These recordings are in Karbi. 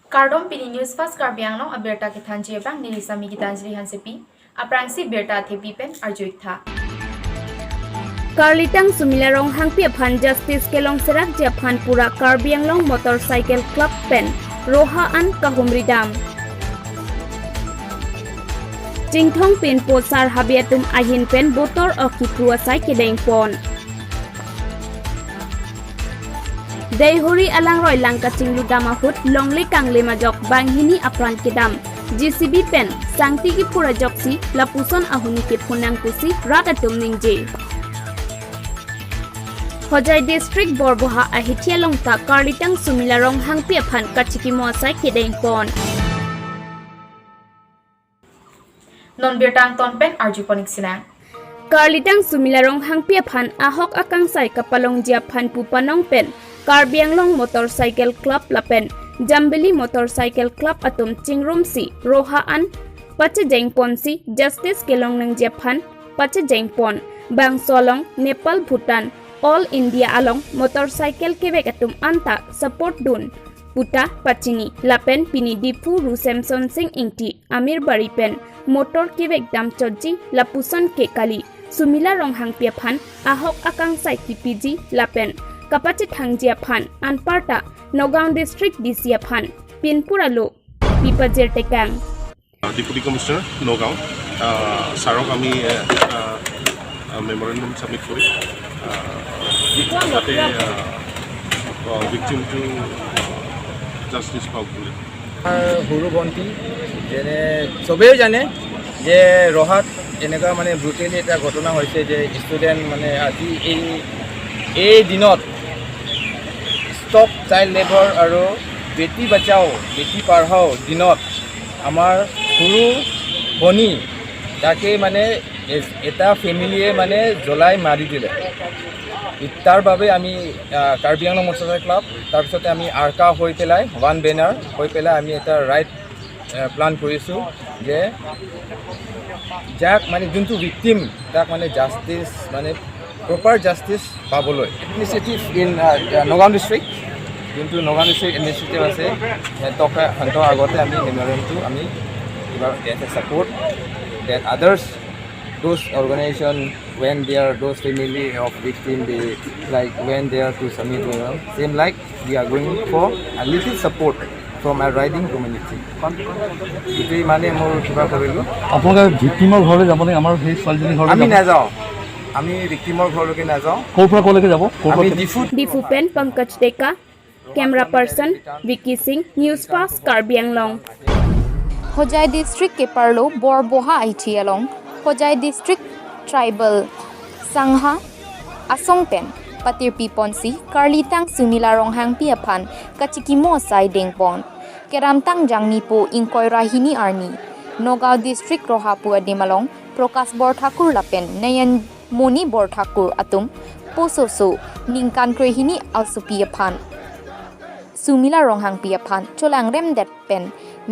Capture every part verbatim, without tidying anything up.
Kardom, pini News Fast Karbi Anglong abirta kethanji abang neli Sami Gitanjali Hansepi. Aphrangsi birta athepi pen arju-ik tha. Karlitang Sumila Ronghangpi aphan justice kelong serakji aphan pura Karbi Anglong Motorcycle Club pen roha an kahumri dam. Chinthong Pinpo Sar Habe atum ahin pen botor ok kipru asai kedeng pon. Deihori alangroi lang kachinglu dam ahut longle kangle majok banghini apran kedam. J C B pen sangti kiphur ajoksi lapuson ahuni kephunang pusi rat atum ningje. Hojai District Borboha ahithi along ta Karlitang Sumila Ronghangpi aphan kachikimo asai kedeng pon. Non birta angton pen arju pon-ik sinang. Karlitang Sumila Ronghangpi aphan ahok akangsai kapalongji aphan pu panong pen Karbi Anglong Motorcycle Club lapen Jambili Motorcycle Club atum chingrumsi roha an pachejeng ponsi justice kelong nangji aphan pachejeng pon. Bangso along Nepal, Bhutan, All India along motorcycle kevek atum anta support dun puta pachini. Lapen pini Diphu Ru Semson Sing Ingti Amir Bari pen motor kevek dam chotji lapuson ke kali. Sumila Ronghangpi aphan ahok akangsai kipiji lapen kapachethangji aphan anparta Nagaon District D C aphan pinpura lo pipajir tekang. Deputy Commissioner Nagaon, আহ, ছাৰক আমি, আহ, এটা, আহ, memorandum submit কৰি, আহ, যাতে, আহ, ভিক্টিমটো জাষ্টিচ পাওক বুলি। আমাৰ সৰু ভণ্টি, যেনে চবেই জানে যে ৰহাত এনেকুৱা মানে ব্ৰুটেলি এটা ঘটনা হৈছে যে ষ্টুডেণ্ট মানে আজি এই, এই দিনত ষ্টপ চাইল্ড লেবাৰ আৰু বেটি বচাও বেটি পঢ়াও দিনত আমাৰ সৰু ভনী তাকে মানে এ-, এটা ফেমিলিয়ে মানে জ্বলাই মাৰি দিলে। ই-, তাৰ বাবে আমি, আহ, কাৰ্বি আংলং মটৰচাইকেল ক্লাব, তাৰপিছতে আমি আৰকা হৈ পেলাই, ওৱান বেনাৰ হৈ পেলাই আমি এটা ৰাইড, আহ, প্লান কৰিছোঁ যে যাক মানে যোনটো ভিক্টিম তাক মানে জাষ্টিচ মানে প্ৰপাৰ জাষ্টিচ পাবলৈ। Initiative in, uh, uh, Nagaon District, যোনটো নগাঁও ডিষ্ট্ৰিক্ট ইনিচিয়েটিভ আছে, সিহঁতকে, সিহঁতৰ আগতে আমি মেমৰেণ্ডামটো আমি কিবা as a support that others, those organization, when they are, those family of victim, they, like, when they are to submit memorandum, same like we are going for a little support from our riding community। গোটেই মানে মোৰ কিবা কৰিলোঁ। আপোনালোকে ভিক্টিমৰ ঘৰলৈ যাব নে? আমাৰ সেই ছোৱালীজনীৰ ঘৰলৈ আমি যাব? নাযাওঁ, আমি ভিক্টিমৰ ঘৰলৈকে নাযাওঁ। ক'ৰ পৰা ক'লৈকে যাব? ক'ৰ পৰা আমি ক'লৈকে? Diphu. Diphu pen Pankaj Deka, camera person Vicky Singh, News Fast Karbi Anglong. Hojai District keparlo Borboha ahithi along Hojai District Tribal Sangha asong pen patirpi ponsi Karlitang Sumila Ronghangpi aphan kachikimo asai dengpon. Kedamtang Jangmipo ingkoi ra hini arni Nagaon District Roha pu adim along Prakash Borthakur lapen Nayan Moni Borthakur atum pososo ningkan krehini asopi aphan Sumila Ronghangpi aphan cholangremdet pen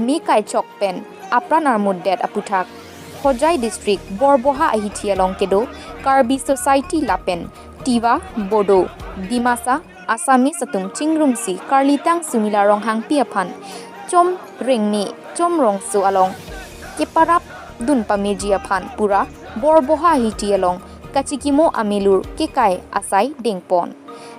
me kaichok pen apran armutdet aputhak Hojai District Borboha ahithi along kedo Karbi Society lapen Tiwa, Bodo, Dimasa, Assamese atum chingrumsi Karlitang Sumila Ronghangpi aphan chom rengme chom rongso along keparap dun pameji aphan pura Borboha ahithi along kachikimo amelur kekai asai dengpon.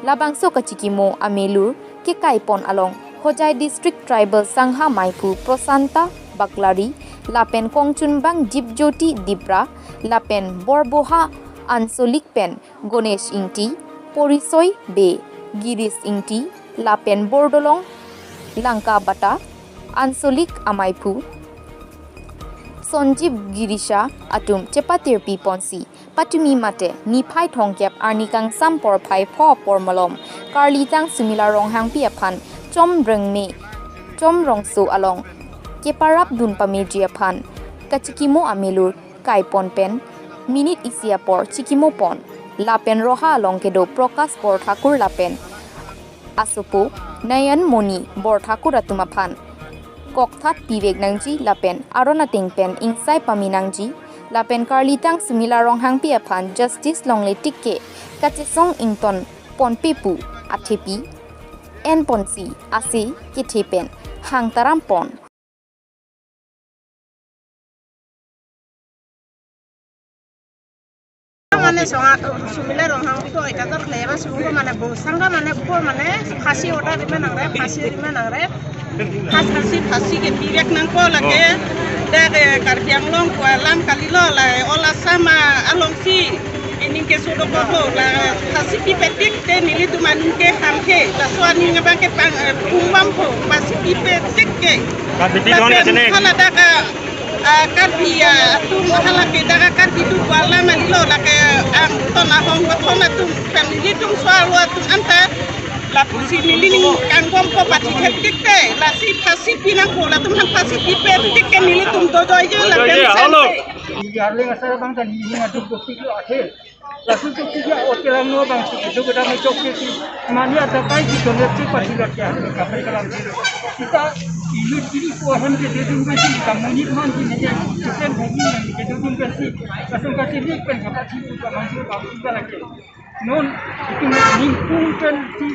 Labangso kachikimo amelur kekai pon along Hojai District Tribal Sangha maiphu Prasanta Baklari lapen kongchunbang Jipjyoti Dibra lapen Borboha Ansolik pen Ganesh Ingti, Porisoi Bey, Girish Ingti, lapen Bordolong Langkabata Ansolik amaiphu Sanjeev Girisha atum chepatirpi ponsi patumi mate niphai thomkep arni kangsam porphai pho apor malom Karlitang Sumila Ronghangpi aphan chom rengme chom rongso along keparap dun pameji aphan kachikimo amelur kaipon pen minute isi apor chikimo pon. Lapen Roha along kedo Prakash Borthakur lapen asopo Nayan Moni Borthakur atum aphan kokthat pivek nangji lapen aron ateng pen ingsai pame nangji lapen karlitang Sumila Ronghangpi aphan justice longle tik ke kachesong ington ponpe pu athepi enponsi ase kethe pen hang taram pon. Mane songa Sumila Ronghangpi ko ekator khleba sumko mane bosang ka mane ko mane phasi order rime nangre, phasi rime nangre. Phas phasi phasi ke pirek nangpo lake. Dak, eh, Karbi Anglong ko alam kalilo la, eh, all Assam, ah, alongsi ining keso dokoklo la, eh, phasi pipe tik te nelitum aning ke hamhe. Laso aning abang ke pang, eh, pumbampo, phasi pipe tik ke. Karbi ti don ka sene. Lapen hala dak, ah, ah, Karbi, ah, atum hala ke dak Karbi tu ko alam kalilo lake, ah, angton ahong kothon atum family atum so-arlo atum anta lapusi neli ning kangbompo pathi thek tik te, lasi phasi pi nangpo, latum aphan phasi pipe tik ke nelitum dojoije lapen. Dojoije, halo. Neli arleng asar abang ta neli ning aduk dopiklo akhir. Laso dopik ya hotel angno abangsi keduk kedam chokche si mania ta kai si donate si pathilot ya kapai kalam si. Kita inut diri ko ahem kedodun pensi, kita monit man si neke chicken bagi nang kedodun pensi. Laso kachini pen kapathi pu kamansi kapathi lake. Non itum ningkung pen si,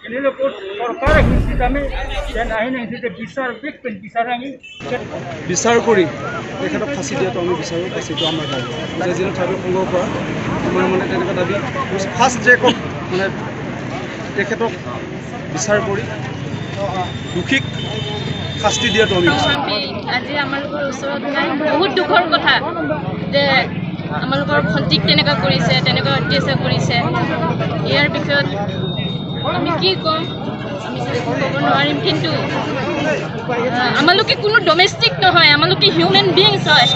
enelo kot sorkar ahin sitame, dan ahin ahin sitame bisar bik pen bisar angin. Bisar kori, tekhethok phasi diya to ami bisaru, phasi to amar dabi. Jai jino thabe konggo pa, amar mane teneka dabi, first track of, mane, tekhethok bisar kori, দুখীক শাস্তি দিয়াটো আমি বিচাৰোঁ। আমি আজি আমালোকৰ ওচৰত নাই, বহুত দুখৰ কথা যে আমালোকৰ ভণ্টিক তেনেকুৱা কৰিছে, তেনেকুৱা অত্যাচাৰ কৰিছে। ইয়াৰ বিষয়ত আমি কি ক'ম, আমি একো ক'ব নোৱাৰিম, কিন্তু, আহ, আমালোকে কোনো ডমেষ্টিক নহয়, আমালোকে হিউমেন বিংছ হয়।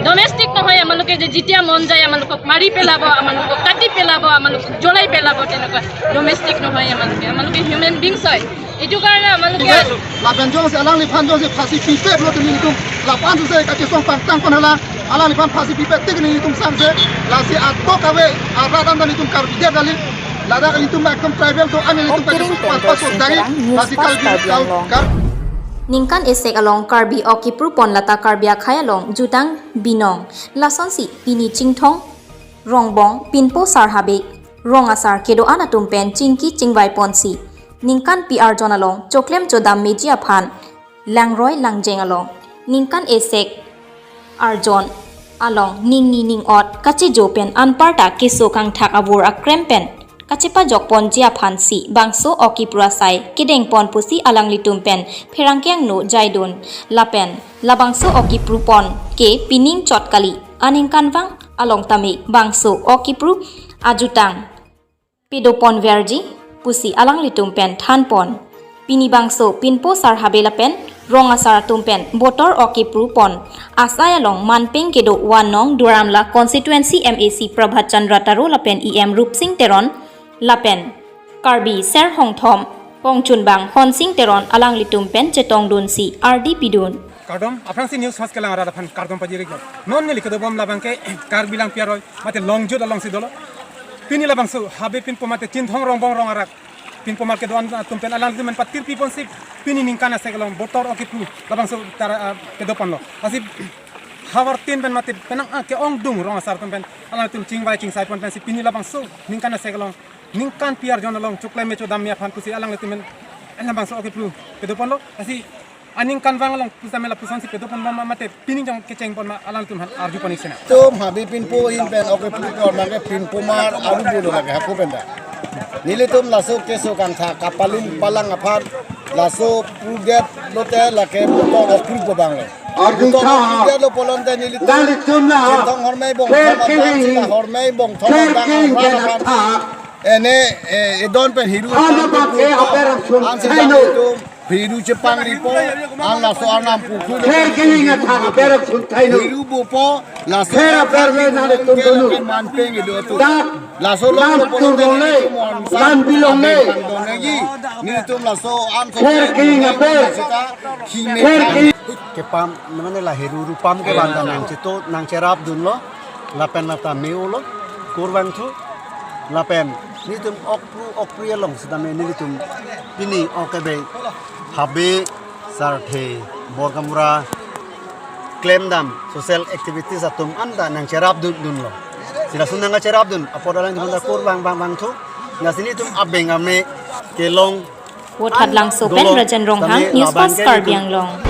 ডমেষ্টিক নহয় আমালোকে যে যেতিয়া মন যায় আমালোকক মাৰি পেলাব, আমালোকক কাটি পেলাব, আমালোকক জ্বলাই পেলাব, তেনেকুৱা ডমেষ্টিক নহয় আমালোকে। আমালোকে হিউমেন বিংছ হয়। এইটো কাৰণে আমালোকে Lapen jongsi alangliphan jongsi phasi pipe pulote nelitum lapu-an suse kachesong pangtang pon hala, alangliphan phasi pipe tik nelitum sangse, lasi atok ave, arat anta nelitum karbidet kali, ladak nelitum ekdom tribal to, ani nelitum kachesong pangtang pon dagi, lasi Karbi, Kar- Ningkan esek along Karbi ok kipru pon lata Karbi akhei along jutang binong. Lasonsi pini Chinthong Rongbong Pinpo Sar Habe rong asar kedo-an atum pen chingki chingvai ponsi ningkan pi arjon along choklem chodam meji aphan langroi langjeng along ningkan esek arjon along ningni ning-ot kachejo pen anparta keso kangthak avur akrem pen kachepajok ponji aphansi bangso ok kipru asai kedeng pon pusi alanglitum pen pherangke angno jaidun lapen labangso ok kipru pon ke pining chot kali, aningkanvang along tame bangso ok kipru ajutang pedo pon verji pusi alanglitum pen than pon. Pini bangso Pinpo Sar Habe lapen rong asar atum pen botor ok kipru pon asai along manpeng kedo One Nong Duar Amla constituency M A C Prabhat Chandra Taro lapen E M Rupsing Teron lapen Karbi Ser Hongthom Pongchunbang Honsing Teron alanglitum pen chetongdunsi ardi pidun. Kardom, aphrangsi news fast kelang arat aphan kardom pajiriklo. Non neli kedobom labang ke Karbi Langpi aroi, mate longjut alongsi dolo. Pini labangso Habe Pinpo mate Chinthong Rongbong rong arak Pinpo mar kedo-an atum pen alanglitum pen patir pi ponsi pini ningkan esek along botor ok kipru labangso tara, ah, kedo ponlo. Lasi havar tin pen mate penang, ah, ke-ongdung rong asar atum pen alanglitum chingvai chingsai pon pensi pini labangso ningkan esek along ningkan pi arjon along choklem me chodam me aphan pusi alanglitum pen labangso ok kipru kedo ponlo. Lasi aningkanvang along pusitame lapusonsi pedo pon ma mate pining jong kecheng pon ma alanglitum aphan arju pon ik sena. Tum Habe Pinpo ahin pen ok kipru pon abang ke Pinpo mar aru budo lake hako pen ta. Nelitum laso keso kangthak kapalung palang aphan laso pruget lote lake botor ok kipru abang lo. Arju botor tha. Ok kipru lo pulote nelitum. Nelitum na. Chinthong Hormei Bongthom Pher abang, King. Sita Hormei Bongthom Pher abang King abang jen aphan. Atha. Ene, eh, edon pen hiru. Ano chepangripo, ba ke aber asun ansi thaino. Hiru chepangripo, an laso arnam pukhri lo. Pher King athak aber asun thaino. Hiru bopo, laso pher aber le nelitum donu. Manpeng kedo atum. Dak, laso dam lo tur longle, dam bilongle. Donegi, nelitum laso an Pher King aber. Pher King. Kepam, mane la hiru ru pam ke banda nangcheto, nangcherap dunlo. Lapen lata me-olo, kurvangthu, lapen nelitum ok kipru ok kipru along sitame nelitum pini ok kebe Habe Sarthe Borgamura klemdam social activities atum anta nangcherapdun dunlo. Si lason nangcherapdun apot alangtum anta kur bang bang bang thu. Lasi nelitum abeng ame kelong Vothatlangso pen Rajan Ronghang, News Fast Karbi Anglong.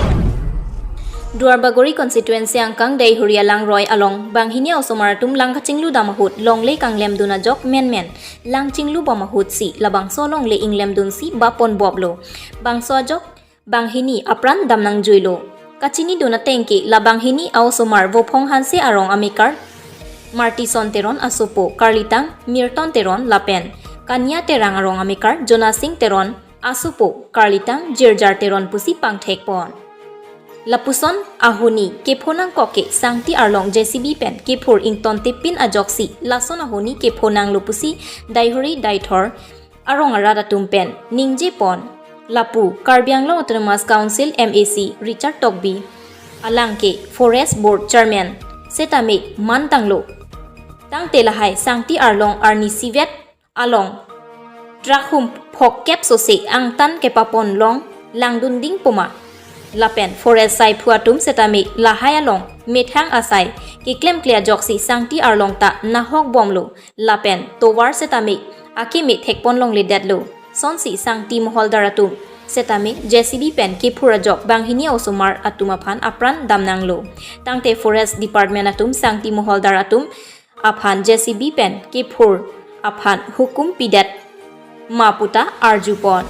Duarbagori constituency angkang Deihori alangroi along banghini a-osomar atum lang kachingludam ahut longle kanglemdun ajok menmen lang chinglubom ahut si labangso longle inglemdunsi bapon boplo. Bangso ajok banghini apran damnangjuilo. Kachinidun ateng ke la banghini a-osomar Vophong Hanse arong amekar Martison Teron asopo karlitang Mirton Teron lapen Kania Terang arong amekar Jonasing Teron asopo karlitang Jirjar Teron pusi pangthekpon. Lapuson ahoni kepho nangkok ke sangti arlong J C B pen kephur ingtontepin ajoksi lason ahoni kepho nanglo pusi Deihori Deithor arong arat atum pen ningjepon. Lapu Karbi Anglong Autonomous Council M A C Richard Tokbi alang ke Forest Board Chairman setame mantanglo. Tangte lahai sangti arlong arni sivet along truck hum phokkep sose angtan kepapon long langdunding poma. Lapen forest saiphu atum setame lahai along methang asai keklemkle ajoksi sangti arlong ta nahok bomlo lapen tovar setame akeme thekpon longledetlo. Sonsi sangti moholdar atum setame J C B pen kephur ajok banghini a-osomar atum aphan apran damnanglo. Tangte Forest Department atum sangti moholdar atum aphan J C B pen kephur aphan hukum pidet ma puta arjupon.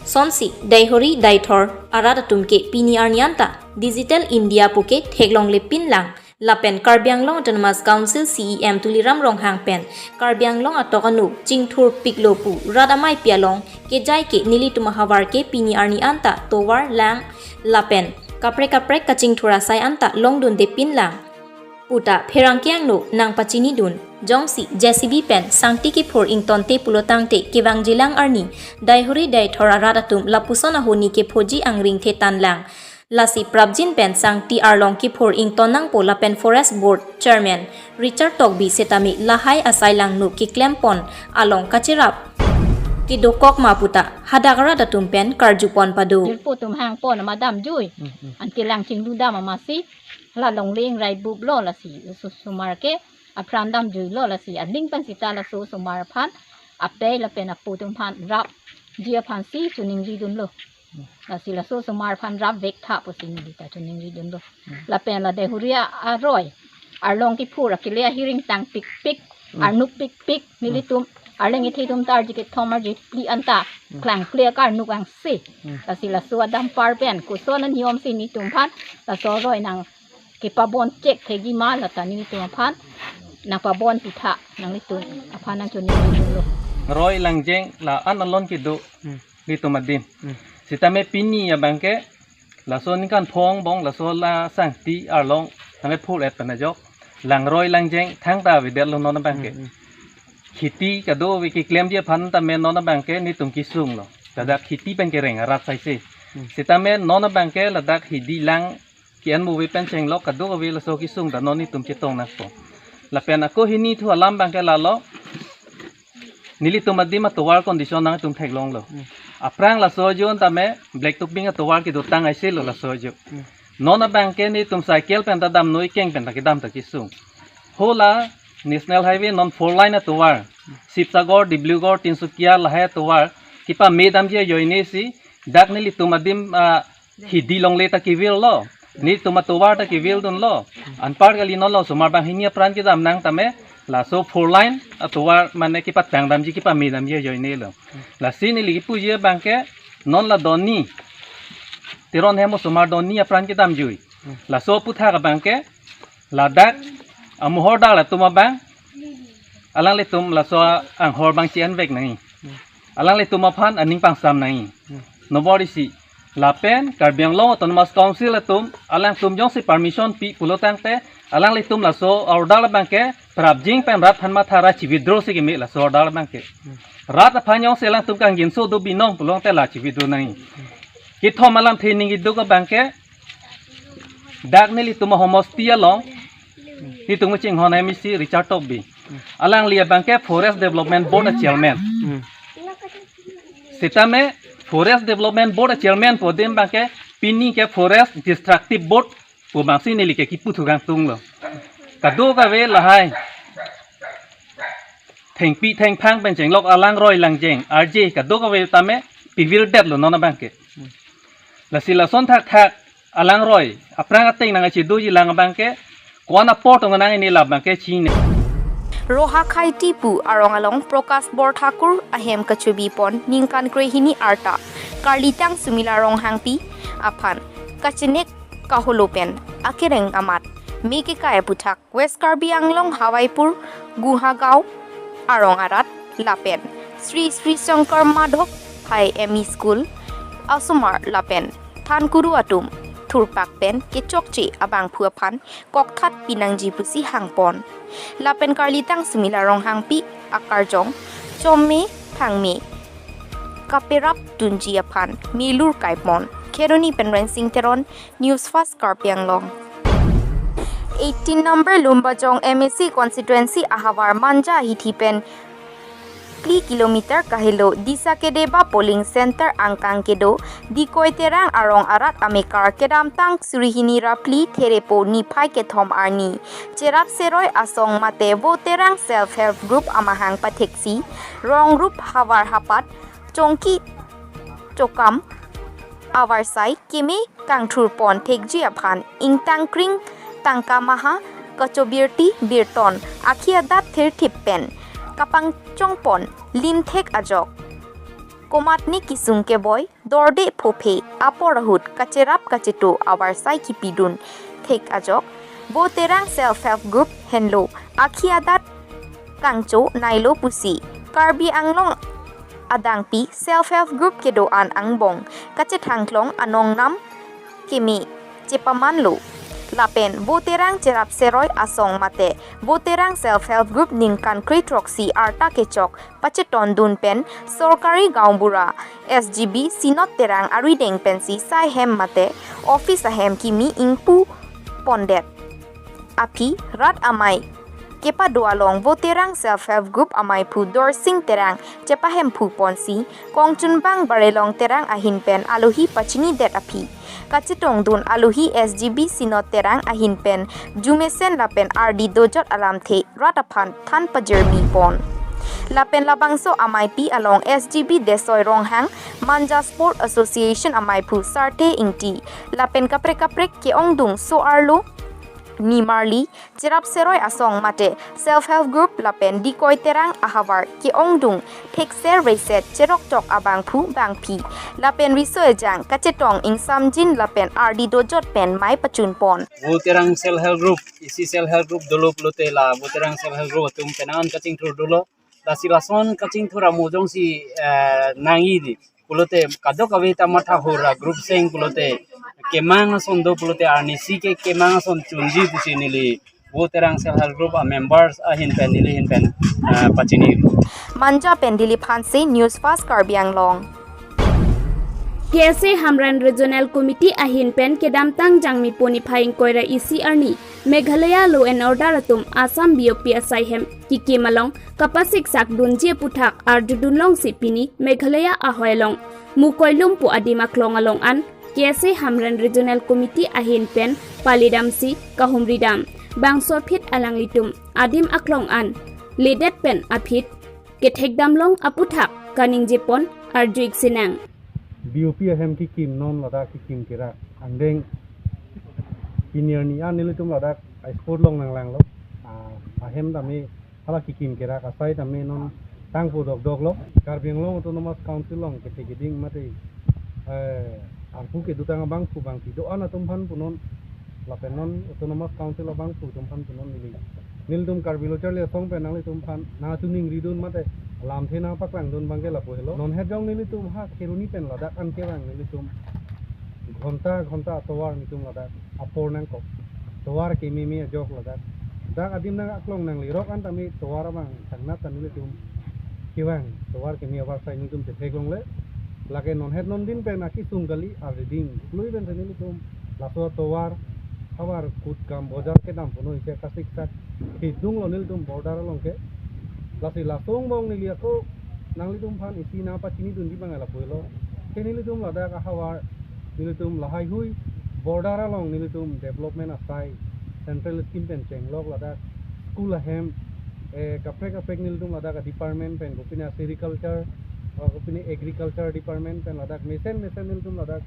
Sonsi Deihori Deithor arat atum ke pini arni anta Digital India puke theklonglepin lang lapen Karbi Anglong Autonomous Council C E M Tuliram Ronghang pen Karbi Anglong atok anu chingthurpiklo pu rat amaipi along kejai ke nelitum ahavar ke pini arni anta tovar lang lapen kaprek kaprek kachingthur asai anta longdundepin lang puta pherangke angno nangpachinidun. Jongsi J C B pen sangti kephur ingtonte pulo tangte kevangjilang arni Deihori Deithor arat atum lapuson ahoni kephoji angring thetan lang. Lasi prapjin pen sangti arlong kephur ington nangpo lapen Forest Board Chairman Richard Tokbi setame lahai asai langno keklempon along kacherap kedokok ma puta hadak arat atum pen karjupon pado. Jirpo atum hangpon amat damjui. Hmm, hmm. Anke lang chingludam amatsi hala longle ingrai buplo lasi oso-, osomar ke apran damjuilo lasi aling pen sita laso osomar aphan apei lapen apo atum aphan rapji aphansi chiningridunlo. Lasi laso osomar aphan rapvek tha pusi neli ta chiningridunlo. Lapen la Deihori aroi arlong kephur akele ahiring tangpikpik, hmm, arnukpikpik, hmm, nelitum arleng ethe atum ta arje kethom arje phli anta, hmm, klangkle akarnuk angse. Hmm. Lasi laso adampar pen koson aniyomsi nelitum aphan laso aroi nangkepabon chek thekji ma lata nelitum aphan nangpabon pitha nanglitum aphan nangchoningri dunlo. Roi langjeng la-an alon kedo, hmm, nelitum adim. Hmm. Sitame pini abangke laso ningkan pho angbong laso la sangti arlong nangkephur-et pen ajok langroi langjeng thangta avedetlo non abangke. Hmm, hmm. Kheti kadokave keklemji aphan tame non abangke nelitum kesunglo. Ladak kheti pen kereng arat saise. Hmm. Sitame non abangke ladak hidi lang ke-en move pen chenglok kadokave laso kesung ta non nelitum chetong nangpo. Lapen ako hini thu alam abangke lalo. Nelitum adim atovar condition nangtum theklonglo. Hmm. Aphrang laso ajo tame black topping atovar kedotang aiselo laso ajo. Hmm. Non abangke nelitum cycle pen ta damnoi, keng pen ta kedam ta kesung. Hala National Highway non four lane atovar, Sibsagar, Dibrugarh, Tinsukia lahai atovar kepame damji ajoinesi dak nelitum adim, ah, hidi longle ta kevirlo, nelitum atovar ta kevirdunlo. Anpar kali non la osomar banghini apran kedam nang tame laso four lane atovar mane kepatang damji kepame damji ajoinelo. Lasi neli kepuji abangke non la Doni Teron hem osomar Doni apran kedamjui. Laso aputhak abangke ladak amohor dak latum abang alanglitum laso anghor abang che-envek nangji. Alanglitum aphan aning pangsam nangji. Nobor isi lapen Karbi Anglong Autonomous Council atum alangtum jongsi permission pi pulo tangte alanglitum laso order abangke prapjin pen rat aphan matha ra chi-withdraw si keme laso order abangke. Rat aphan jongsi alangtum kangjinso do binong pulote la chi-withdraw nangji. Kethom alamthe ningje keduk abangke dak nelitum ahomosti along nelitum kachinghon M A C Richard Tokbi. Alangli abangke Forest Development Board a-chairman. Hmm. Sitame Forest Development Board a-chairman pu adim abangke pini ke forest destructive board Pu bangsi neli ke kipu thu kangtung lo. Kadokave lahai thengpi thengphang pen chenglok alangroi langjeng arje kadokave tame pivirdetlo non abangke. Lasi lason thakthak alangroi aphrang ateng nangkachedoji lang abangke ko-an apor tong nang ini labangke chine. Roha Khaiti pu arong along Prakash Borthakur ahem kachebi pon ningkan krehini arta Karlitang Sumila Ronghangpi aphan kachenek kaholo pen akereng amat me kekai aputhak West Karbi Anglong Hawaipur Guhagaon arong arat lapen Sri Sri Shankar Madhop High M E School asomar lapen thankuru atum thurpak pen kechokche abangphu aphan kokthat pinangji pusi hangpon. Lapen Karlitang Sumila Ronghangpi akarjong chomme thangme kaperap dunji aphan melur kaipon. Kheroni pen Rensing Teron, News Fast Karbi Anglong. Eighteen number Lumbajong M A C constituency ahavar Manja hithi pen phli kilometer kahelo Disa Kedeba polling center angkang kedo Dikoi Terang arong arat amekar kedamtang suri hini ra phli Therepo niphai kethom arni cherap seroi asong mate Vo Terang Self Help Group amahang patheksi rong rup havar hapat chongki chokam avarsai keme kangthurpon thekji aphan ingtangkring tangka maha kachobirti birton akhi adat thirthip pen kapangchongpon limthek ajok komatne kisung keboi dorde phophe apor ahut kacherap kacheto avarsai kipidun thek ajok Vo Terang Self Help Group henlo akhi adat kangcho nailo pusi Karbi Anglong adangpi Self Help Group kedo-an angbong kachethangklong anongnam keme chepamanlo. Lapen Vo Terang cherap seroi asong mate Vo Terang Self Help Group ningkan kre throksi arta kechok pachetondun pen Sorkari Gaonbura S G B Sinot Terang arideng pensi sai hem mate office ahem kimi ingpu pondet aphi rat amei kepado along Vo Terang Self Help Group ameiphu Dorsing Terang chepahemphu ponsi kongchunbang Barelong Terang ahin pen alohi pachinidet aphi kachetongdun alohi S G B Sinot Terang ahin pen jumesen lapen ardi dojot alamthe rat aphan than pajirmi pon. Lapen labangso ameipi along S G B Desoi Ronghang, Manja Sport Association ameiphu Sarthe Ingti, lapen kaprek kaprek ke-ongdung so-arlo nimarli cherap seroi asong mate Self Help Group lapen Dikoi Terang ahavar ke-ongdung thekser reset cheroktok abangphu bangphi lapen riso ejang kachetong ingsamjin lapen ardi dojot pen mei pachunpon. Vo Terang Self Help Group, isi Self Help Group dolo pulote la Vo Terang Self Help Group atum penang kachingthur dolo. Lasi lason kachingthur amo jongsi eh, nangji di pulote kadokave ta matha hura group seng pulote kemang ason do pulote arnisi ke kemang ason chunji pusi neli Vo Terang Self Help Group a members ahin pen neli hin pen eh, pachini. Manja pen Dilip Hanse, News Fast Karbi Anglong. K S A Hamren Regional Committee ahin pen kedamtang Jangmi puni phai ingkoi ra isi arni Meghalaya Law and Order atum Assam B O P asai hem kikim along kapasiksak dunji aputhak arjudun longsi pini Meghalaya ahoi along Mukoilum pu adim aklong along an K S A Hamren Regional Committee ahin pen palidamsi kahumridam bangso aphi alanglitum adim aklong an ledet pen aphi kethekdam long aputhak kaningjepon arju-ik sinang. B O P ahem kikim non ladak kikim kerak angdeng pini arni an nelitum ladak a sport long nanglanglo. Ah, ahem tame hala kikim kerak asai tame non tangpo dokdoklo. Karbi Anglong Autonomous Council long kethe keding mate eh, arpu kedotang abangphu bangphi do-an atum aphan punon lapen non Autonomous Council abangphu atum aphan punon neli nelitum Karbi Lo Charli Asong pen nanglitum aphan nangchiningridun mate lamthe nangpaklangdun abangke lapu helo. Non het jong nelitum ha Kheroni pen ladak an kevang nelitum ghonta ghonta atovar nelitum ladak apor nangkok. Tovar kememe ajok ladak. Dak adim nang aklong nanglirok an tame tovar abang thangnat ta nelitum kevang. Tovar keme avarsai nelitum chetheklongle. Lake non het non din pen akisung kali ardi ding. Lui pen nelitum laso tovar havar kut kam bojar kedam puno isi kasiksak kedunglo nelitum border along ke. Lasi laso angbong neli ako nanglitum aphan isi nangpachinidunji abang lapu helo. Ke nelitum ladak ahavar nelitum lahai hui Border along nelitum development asai, central scheme pen chenglok ladak school ahem, eh, kaprek kaprek nelitum ladak department pen, kopine sericulture, ah, kopine agriculture department pen ladak mesen mesen nelitum ladak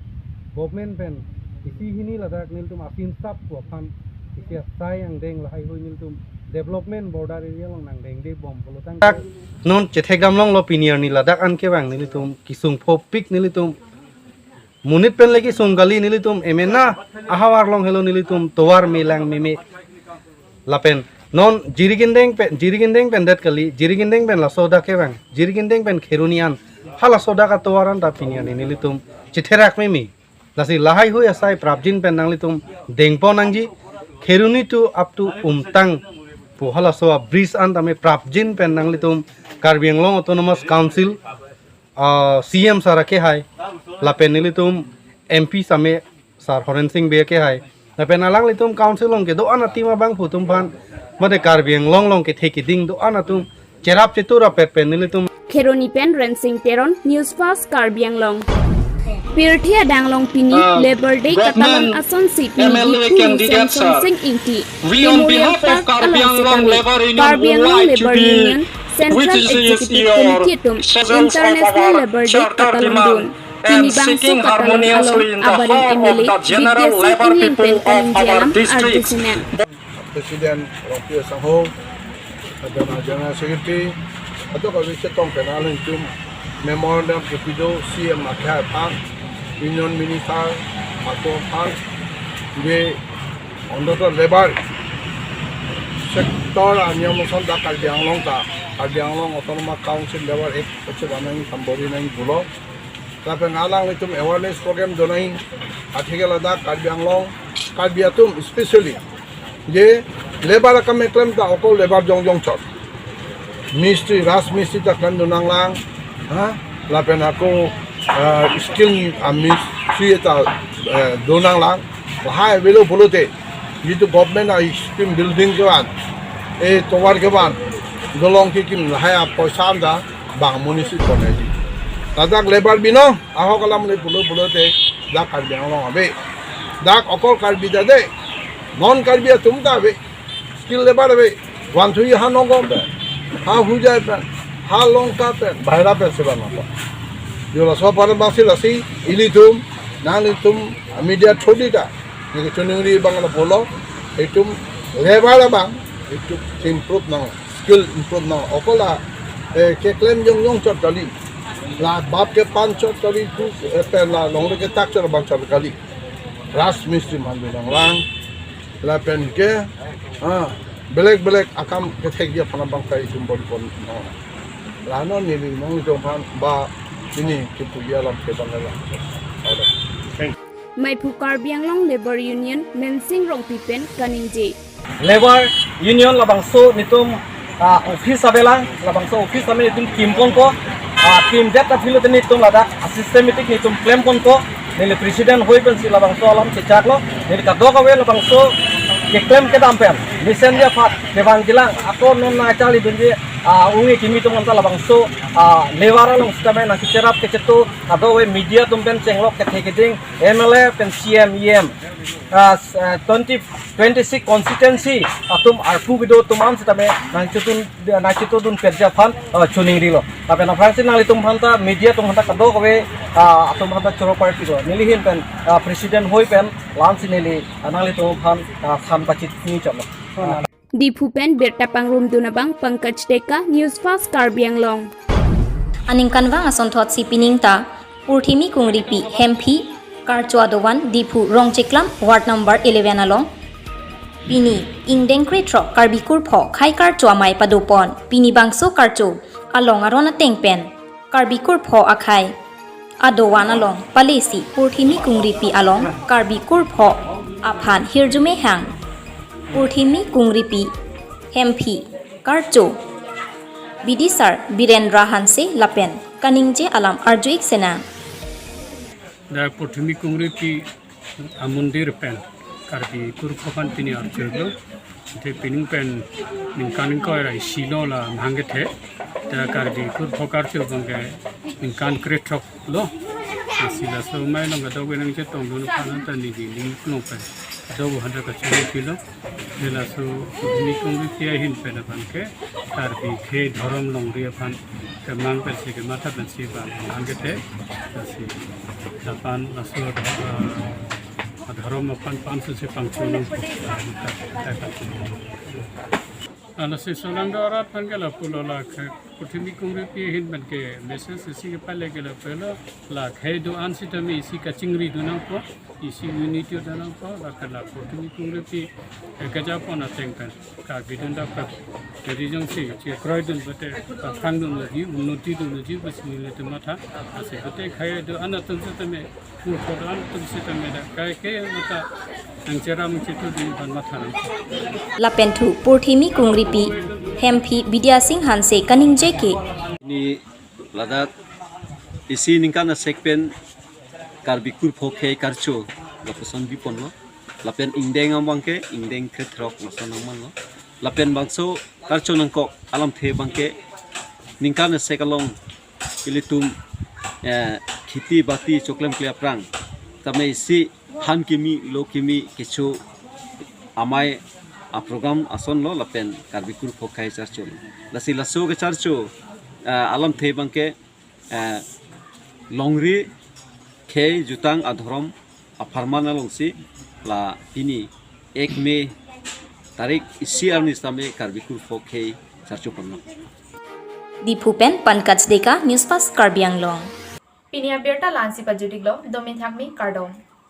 government pen isi hini ladak nelitum asin sap pu aphan isi asai angdeng lahai hui nelitum development border area along nangdengde bom pulotangte. Non chethekdam longlo, pini arni ladak an kevang nelitum kesung phopik nelitum monit pen lake sung kali, nelitum emena ahavar along helo nelitum tovar melang meme. Lapen non Jirikindeng pen, Jirikindeng pen det kali, Jirikindeng pen laso dak kevang, Jirikindeng pen Kheroni an, halaso dak atovar an ta pini arni nelitum chetherak meme. Lasi lahai hui asai prapjin pen nanglitum dengpon nangji, Kheroni to up to Umtang pu halaso a-bridge an tame prapjin pen nanglitum Karbi Anglong Autonomous Council, ah, C M sir akehai, lapen nelitum M P same sir Horen Sing Bey akehai, lapen alanglitum council along kedo-an a-team abangphu atum aphan, mate Karbi Anglong along kethe keding do-an atum cherap chetur apet pen nelitum. Kheroni pen Rensing Teron, News Fast Karbi Anglong. Pirthe adang along pini Ah, Labour Day government katalon asonsi pini M L A Diphu candidate, Samson sir. Sing Ingti We on Memorial behalf of Park Karbi along Anglong setame Labour Union Karbi would Anglong like to Labour be Union Central witnesses Executive your Committee atum presence of International our Labour Day charter katalon demand dun. Pini and bangso seeking katalon harmoniously along in the Abarim hall M L A of the General Bidya Sing Labour Ingyen People pen of kaningje our alam district. Arjusinang. President Rongpi Sangho, General General Secretary, kadokave chetong pen alanglitum memorandum kepi do C M akehai aphan, Union Minister atum aphan, je ondoto labour sector aniyom ason dak Karbi Anglong ta, Karbi Anglong Autonomous Council Labour Act kachethan nangji, sambori nangji pulo. Lapen alanglitum awareness program do nangji, atheke ladak Karbi Anglong, Karbi atum especially, je labour akam keklem ta okol labour jongjong chot. Mistri, Raj Mistri ta klem do nanglang, ha? Lapen ako, eh, skill a-mistri ta, eh, do nanglang. Lahai avelo pulote, jitu government a-scheme building kevan, e tovar kevan, dolong kekim lahai apoisa anta bang amonit si pon nangji. Ladak labour binong, ahok alam le pulo pulote, dak Karbi Anglong ave. Dak okol Karbi ta de, non Karbi atum ta ave. Skill labour ave. Vanthui ha Nagaon pen, ha Hojai pen, ha Lanka pen, bahira pen si van nangpo. Jo laso aphan abang si lasi, ilitum, nanglitum, media through di ta, neli kachiningri abang lapulo, itum labour abang, itum improve nang, skill improve nang. Okol la, eh, keklem jongjong chot kali. La bap kepan chot kali tu, eh, pen la longle ketak chot abang chot kali. Raj Mistri mandu nanglang. Lapen ke, ah, belek belek akam kethekji aphan abang kai sumbon pon. Ah. Lano neli nanglitum aphan ba ini kipuji alam ke bang alam. Thank you. Maiphu Karbi Anglong Labour Union Mensing Rongpi pen kaningje. Labour Union labangso netum, ah, office avelang, labangso office tame netum kimponpo, ah, kimdet ta philo tene netum ladak, ah, systematic netum klemponpo, neli president hui pensi labangso alam chechaklo, neli kadokave labangso keklem kedam pen, mesenji aphan, kevang jilang, ako non nangcharli dunji, ah, ungi kimi atum anta labangso, ah, labour along sitame nangkecherap kechetu, kadokave media atum pen chenglok kethe keding, M L A pen C M, E M, ah, s-, ah, twenty, twenty-six constituency atum arpu kedo atum an sitame nangchitun, nangchitudun petji aphan, ah, chiningrilo. Lapen aphrangsi nanglitum aphanta, media atum aphanta kadokave, ah, atum aphanta choro party do. Neli ahin pen, ah, president hui pen, la-ansi neli, ah, nanglitum aphan, ah, than pachini chotlo. Diphu pen birta pangrumdun abang Pankaj Deka, News Fast Karbi Anglong. Aningkanvang asonthotsi pining ta, Purthimi Kungripi Hemphi, Karcho adovan Diphu Rongcheklam Ward number eleven along. Pini, ingdeng krethrok Karbi kurpho khei karcho amei padopon. Pini bangso karcho along aron ateng pen Karbi kurpho akhei adovan along palesi Purthimi Kungripi along Karbi kurpho aphan hirjume hang Purthimi Kungripi Hemphi, Karcho Bidisar Birendra Hanse lapen kaningje alam arju-ik sinang. Dak Purthimi Kungripi amondir pen Karbi kurpho aphan pini arjudunlo. Athe pining pen ningkan ingkoi ra isilo la mahang kethe. Dak Karbi kurpho karcho abangke ningkan krethrok lo. Lasi laso amei along kadokave nangchetongdun aphan ta neli ning klong pen kadokave aphan ta kachoro pilo. Lasi laso Purthimi Kongripi ahin pen aphan ke Karbi khei dhorom longri aphan kemang pensi kematha pensi bang bang kete. Lasi lapen laso, ah, dhorom aphan pansu si pangcho nang. Lasi solangdo arat aphan ke lapulo, la khei Purthimi Kongripi ahin pen ke message isi kepale ke lapulo, la khei do-an sitame isi kachingri do nangpo, isi unity do nangpo, la ke la Purthimi Kongripi, eh, kejapon ateng pen Karbi dun dapat. Jadi jongsi chekroidun bate, paphangdun lagi, unnoti dun lagi, besi nelitum matha, lasi bate khei do-an atum sitame, murkho do-an atum sitame dak kaike matha nangcheram nangchetudun aphan matha nang. Lapen thu Purthimi Kongripi Hemphi Bidya Sing Hanse kaningje ke, Pini ladak isi ningkan asek pen Karbi Kurpho Khei Karcho lapuson biponlo. Lapen ingdeng abang ke ingdeng krethrok lason nangmanlo. Lapen bangso karcho nangkok alamthe abang ke ningkan asek along ilitum, eh, kheti bati choklemkle aphrang tame isi han kimi lo kimi kecho amei aprogram asonlo lapen Karbi Kurpho Khei Charcho lo. Lasi laso kecharcho, eh, alamthe abang ke, eh, longri khei jutang adhorom apharman alongsi la pini ek May tarik isi arni sitame Karbi Kurpho Khei Charcho ponlo. Diphu pen Pankaj Deka, News Fast Karbi Anglong. Pini abirta la-ansi pajut-iklo, domin thakmi kardom.